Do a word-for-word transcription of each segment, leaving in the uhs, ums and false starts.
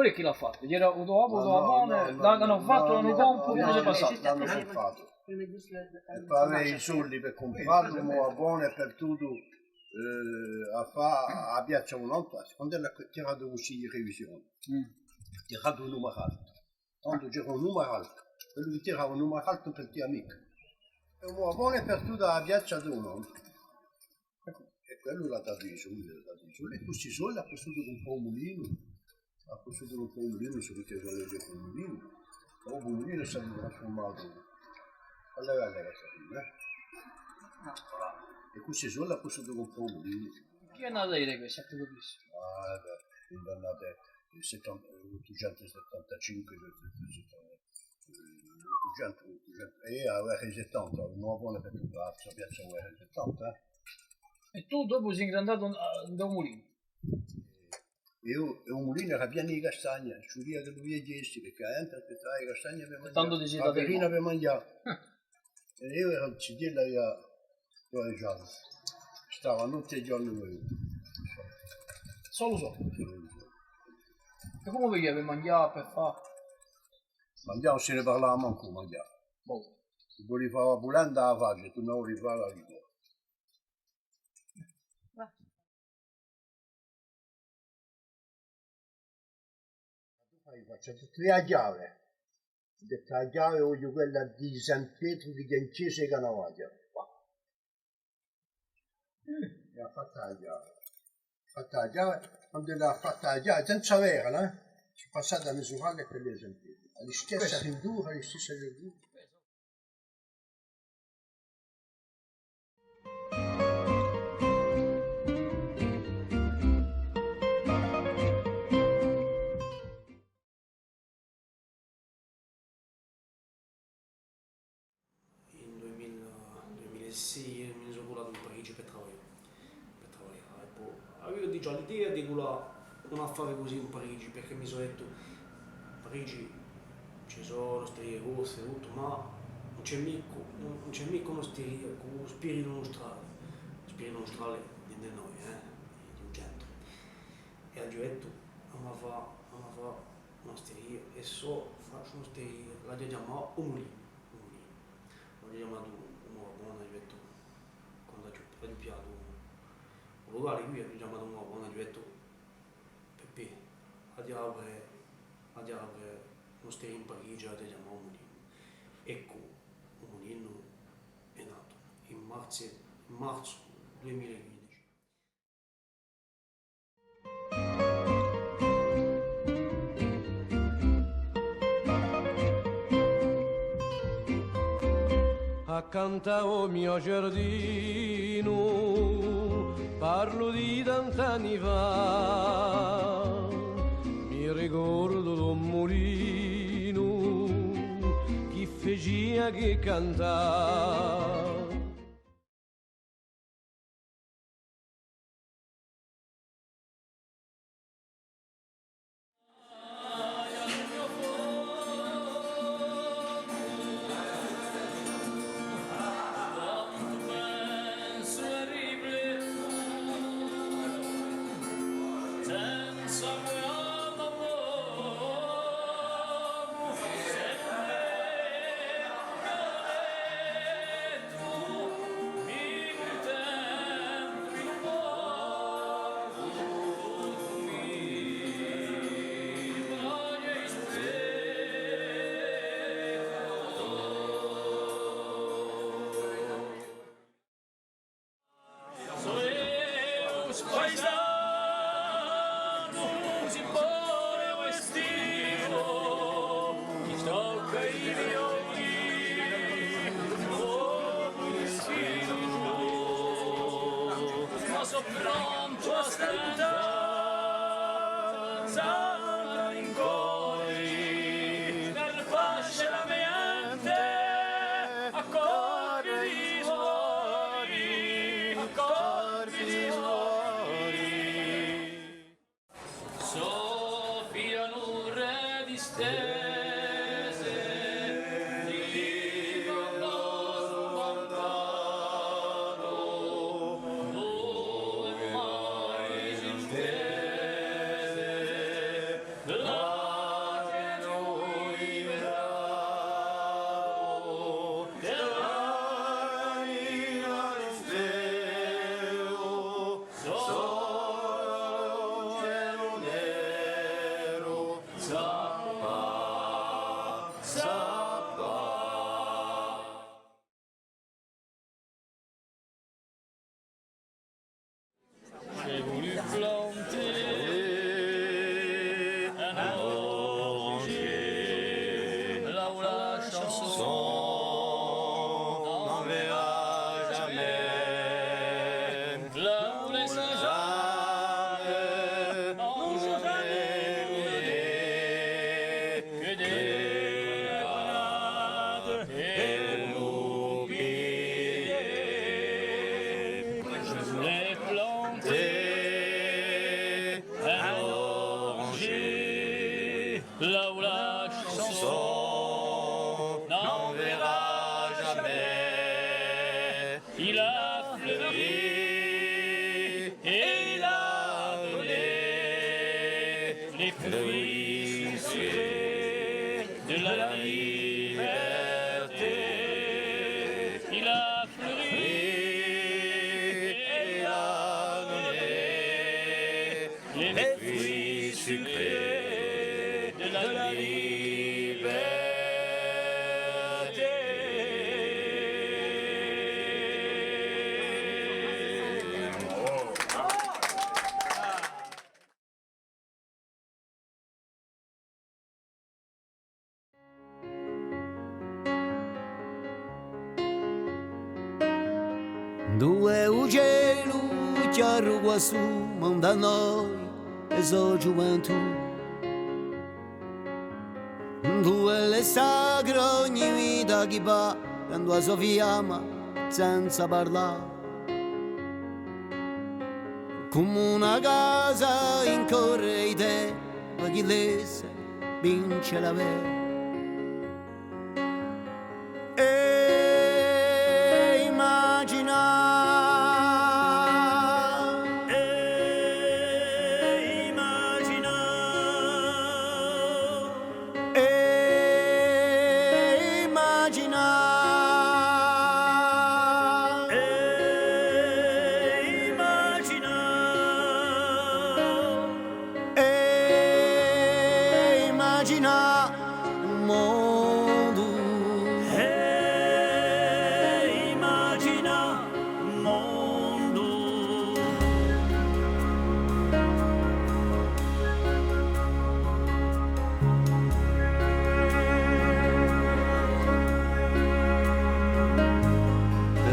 È chì l'hà fattu? Era u to babbu, u to babbone, l'anu fattu, l'anu compiu, cumu s'hè passatu? L'anu compiu. È per avè i soldi per cumprà, u mo babbone hè partutu, eh, à fà a piazza u notte, quandu ellu hà tiratu u cunsigliu di revisione. Hà tiratu u numaru altu. Tandu c'era u numaru altu. Quellu chì tirava u numaru altu ùn partia micca. È u mo babbone hè partutu à a piazza di u notte. È quellu l'hà datu i soldi, l'hà datu i soldi, è cù sti soldi hà pussutu cumprà u mulinu, hà pussutu cumprà u mulinu, sò riccu di soldi cù u mulinu, ma u mulinu s'hè trasfurmatu, allora, allora, eh? È cù sti soldi hà pussutu cumprà u mulinu. Chì annu era quessa, tuttu questu? Ah, bè, in l'annate settanta, ottucentusettantacinque, ottucentu, ottucentu, eh, a guerra di settanta, u mo babbone hà fattu a piazza a guerra di settanta, eh. È tù dopu sì andatu in, in u mulinu? È u, è u mulinu era pienu di castagne, ci vulia ch'ellu viaghjessi, perchè a ghjente aspettava e castagne per manghjà, a farina per manghjà. È eiu era zitellu, avia quattru anni. Stava notte è ghjornu cù ellu. Solu solu? Solu solu. È cumu facia per manghjà, per fà? Manghjà ùn si ne parlava mancu, manghjà. Bon. Ci vulia fà a pulenda à a faccia, turnava à fà a lingua. Fai, facciu tutti a chjave. Dettu a chjave, vogliu quella di San Petru chì hè in chjesa di Canavaghja. È hà fattu a chjave. Fattu a chjave, quandu hà fattu a chjave, senza averla, eh? Ci hè passatu à misuralla è quella di San Petru. Hà listessa cintura, hà listessa cintura. In dui mila, dui mila è sei, mi ne sò culatu in Parigi per travaglià. Per travaglià. È po aviu digià l'idea di culà un affare cusì in Parigi, perchè mi sò dettu, Parigi ci sò l'osterie corse è tuttu, ma ùn ci hè micca, ùn, ùn ci hè micca un'osteria cù u spiritu nustrale, u spiritu nustrale di noi, eh, di u centru. È aghju dettu, emu à fà, emu à fà un'osteria, è s'o facciu un'osteria, l'aghju à chjamà u Mulinu, u Mulinu. L'aghju chjamatu u mo babbone, aghju dettu, quandu aghju, aghju pigliatu u locale quì, aghju chjamatu u mo babbone, aghju dettu, Peppè, aghju da apre, aghju da apre un'osteria in Parigi, l'aghju da chjamà u Mulinu. Eccu, u Mulinu hè natu in marzu, in marzu dui mila è quindeci. Accantu à u mo ghjardinu, parlu di tant'anni fà, mi ricordu d'un mulinu chì facia chè cantà. Ma sò prontu à stentà in cori, per pasce la me ghjente, à colpi di suoni, à colpi di suoni. Sò pianure distese di Corno Spantato, duve mai s'intese J'ai voulu planter un oranger là où la chanson n'enverra jamais, là où les âmes n'ont jamais roulé que des grenades et des boucliers. Je voulais planter un oranger là où la chanson n'enverra jamais. Il a fleuri et il a donné les fruits sucrés de la liberté. Il a fleuri et il a donné les fruits sucrés de la liberté. Induve u celu chjaru quassù manda à noi e so ghjuventù. Induve l'hè sacra ogni vita chì và, tandu a so fiamma senza parlà. Cum'è una casa in core di tè, chì l'esse vince l'avè. È imagina, è imagina, è imagina, è imagina, è imagina un mondu. È imagina un mondu.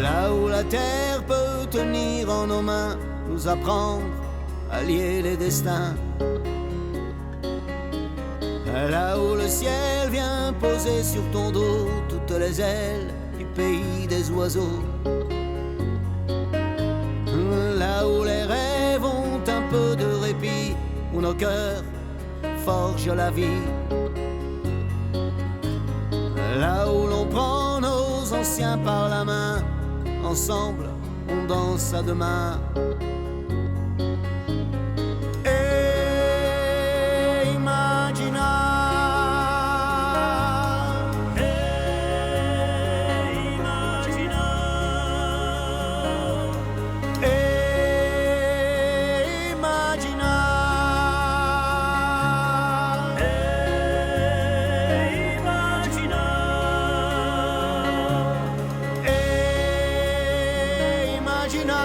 Là où la terre peut tenir en nos mains, nous apprendre à lier les destins. Là où le ciel vient poser sur ton dos toutes les ailes du pays des oiseaux. Là où les rêves ont un peu de répit, où nos cœurs forgent la vie. Là où l'on prend nos anciens par la main, ensemble, on danse à deux mains. È imagina, è imagina, è imagina, è imagina. È imagina